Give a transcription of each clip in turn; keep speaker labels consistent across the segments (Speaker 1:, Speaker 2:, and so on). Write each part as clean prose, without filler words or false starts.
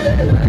Speaker 1: Yeah.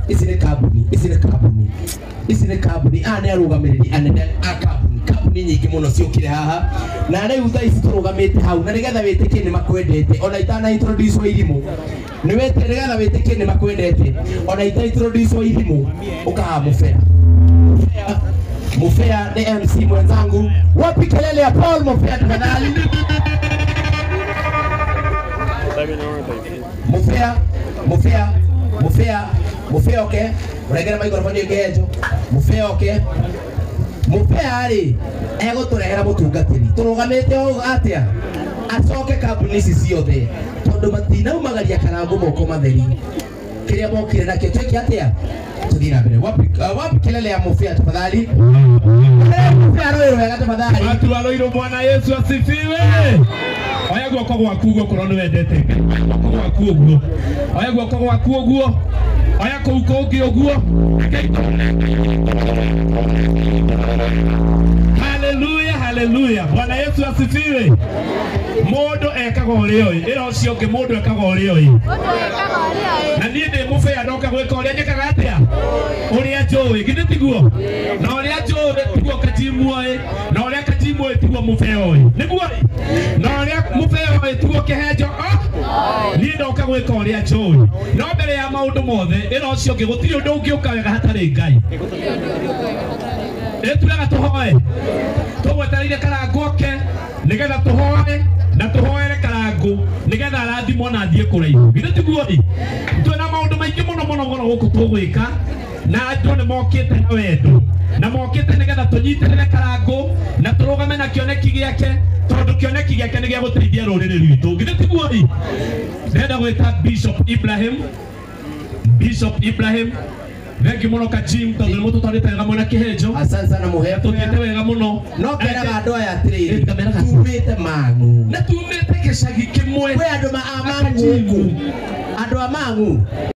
Speaker 1: Ici nĩ kambuni, ici nĩ kambuni, aya nĩ arũgamĩrĩri anene a kambuni. kambuni nyingĩ mũno ciũkire haha na rĩu thaa ici tũrũgamĩte hau na nĩgetha wĩtĩkie nĩ makwendete ona itana introduce Wairimũ nĩ wete nĩgetha wĩtĩkie nĩ makwendete ona ita introduce Wairimũ ũkaha Mũbea. Mũbea ni MC mwenzangu. Wapi kelele ya Paul Mũbea tafadhali? Mũbea, Mũbea, Mũbea, Mũbea oke. Ũrengere microphone ĩngĩ Mũbea oke. Mũbea rĩ egũtũrehera mũtungatĩri. Tũrũgamĩte ũũ atĩa? Acoke kambuni ici ciothe tondũ matinaumagaria Karangũ moko matheri. Kĩrĩa mokire nakĩo twĩke atĩa? Tuthiĩ na mbere. Wapi kelele ya Mũbea tafadhali? Mũbea rũĩ rwega tafadhali.
Speaker 2: Watu wa Ruiru, Bwana Yesu asifiwe. Oya guoko gwaku ũguo korwo nĩ wendete Ngai. Oya guoko gwaku ũguo. Oya guoko gwaku ũguo. Oya kũu kũngĩ ũguo. Haleluya, haleluya. Bwana Yesu asifiwe. Mũndũ ekaga ũrĩa oĩ. Ĩra ũcio ũngĩ mũndũ ekaga ũrĩa oĩ. Na niĩ ndĩ Mũbea ndoka gwĩka ũrĩa njĩkaga atĩa? Ũrĩa njũĩ, githĩ tiguo? Na ũrĩa njũĩ tiguo Kajimu oĩ, na ũrĩa Kajimu oĩ tiguo Mũbea oĩ. Nĩguo ĩ? Na ũrĩa Mũbea oĩ tiguo Kĩhenjo niĩ ndoka gwĩka ũrĩa njũĩ. No mbere ya maũndũ mothe, ĩra ũcio ũngĩ gũtirĩ ũndũ ũngĩũka wega hatarĩ Ngai. Ĩturaga tũhoe. Tũgwetereire Karangũ oke nĩgetha tũhoe na tũhoere Karangũ nĩgetha arathimwo na athiĩ kũraihu. Githĩ tiguo ĩ? Twĩna maũndũ maingĩ mũno mũno mũno gũkũ tũgwĩka na andũ nĩ mokĩte na wendo na mokĩte nĩgetha tũnyitĩrĩre Karangũ na tũrũgame na kĩoneki gĩake tondũ kĩoneki gĩake nĩ gĩa gũteithia rũrĩrĩ rwitũ. Githĩ tiguo ĩ? Ndĩrenda gwĩta Bishop Ibrahim. Bishop Ibrahim, thengiũ mũno Kajim tondũ nĩ mũtũtwarĩte wega mwena Kĩhenjo.
Speaker 1: Asante sana Mũhea.
Speaker 2: Tũthiĩte wega mũno.
Speaker 1: No keraga andũ aya atĩrĩrĩ,
Speaker 2: Ngameraga.
Speaker 1: tumĩte Mang'u.
Speaker 2: Na tumĩte gĩcagi kĩmwe.
Speaker 1: Kwĩ andũ a Mang'u gũkũ. Andũ a Mang'u.